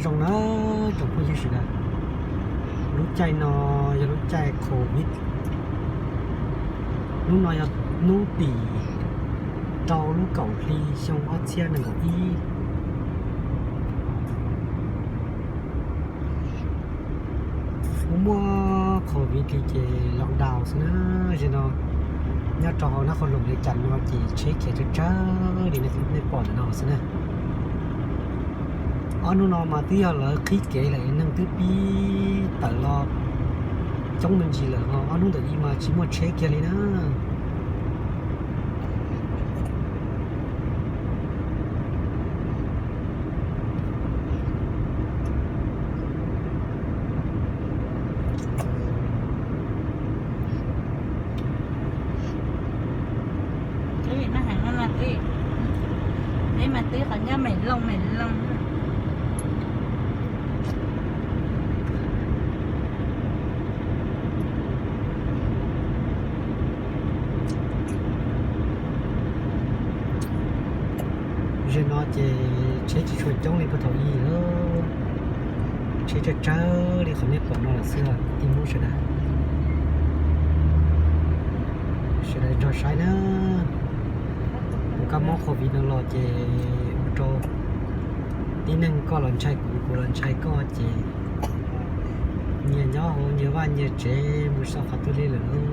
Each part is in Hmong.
Zoo na, tsoom phooj ywg sawv daws, lub caij no yog lub caij covid, hnub no yog hnub tim rau lub kaum hli xyoo ob txhiab nees nkaum ib. Kuv muaj covid li ces lockdown xwb na. Zaum no nyob rau hauv Nab Qhoos Loos li cas no ces tsheb khiav tsawg tsawg li nej pom ntawm no xwb na. Ob hnub no mas twb yog lawv qhib kev lawm, neeg twb pib tawm los coob me ntsis lawm, ho ob hnub ntawm i mas tsis muaj tsheb kiag li na. Peb mas twb qhov nyob Mem Looj Mem Looj. Zaum no ces tsheb tsis tshua coob li puag thaum ub lawm, tsheb tsawg tsawg li qhov nej pom no lawm xwb tij Hmoob sawv daws. Sawv daws nrog saib na. Tus kab mob covid no los ces ua rau tib neeg koj los ntshai kuv, kuv los ntshai koj ces nyias nyob hauv nyias vaj nyias tsev mus xyov qhov twg li lawm lauj.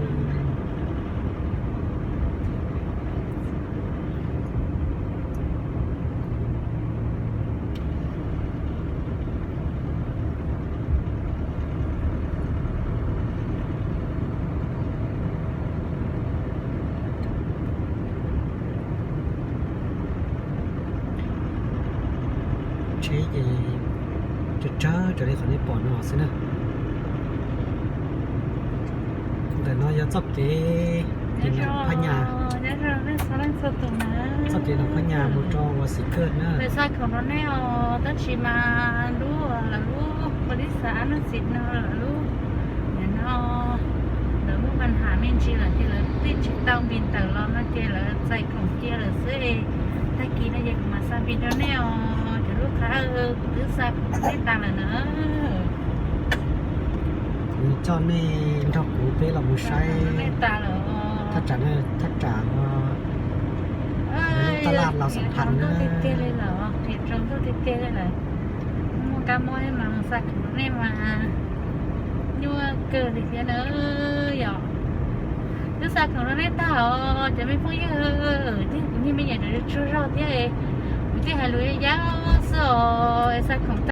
Tsheb ces tsawg tsawg raws li qhov nej pom no xwb na. Ntawm no yog txoj kev tim Noo Phab Nyas, txoj kev Noo Phab Nyas mus rau Vas Xis Kawj na. Peb xa khoom rau nej os, tab sis mas lub, lawv lub pob lis xav Ab Nuj Xim no lawv lub, nim no lawv muaj pab nham me ntsis lawm ces lawv twb tsis tau npis ntawm los no ces lawv txais khoom cia lawm xwb. Tag kis no ces kuv mam xa npis rau nej os, cov lub qab kuv twb xa khoom rau nej tas lawm na. Kuv coj nej nrog kuv peb los mus saib thaj tsam, thaj tsam lub taj laj Laus Xam Phas na. Tiag tiag li lawm, qhia rau ntuj tiag tiag li lawm. Muaj kab mob mas mus xa khoom rau nej mas nyuaj kawg li thiab na yom. Twb xa khoom rau nej tag os cov me phooj ywg, thiab kuv niag me nyuam ntawd tsaug zog thiab, kuv thiaj hais lus yab xwb os, xa khoom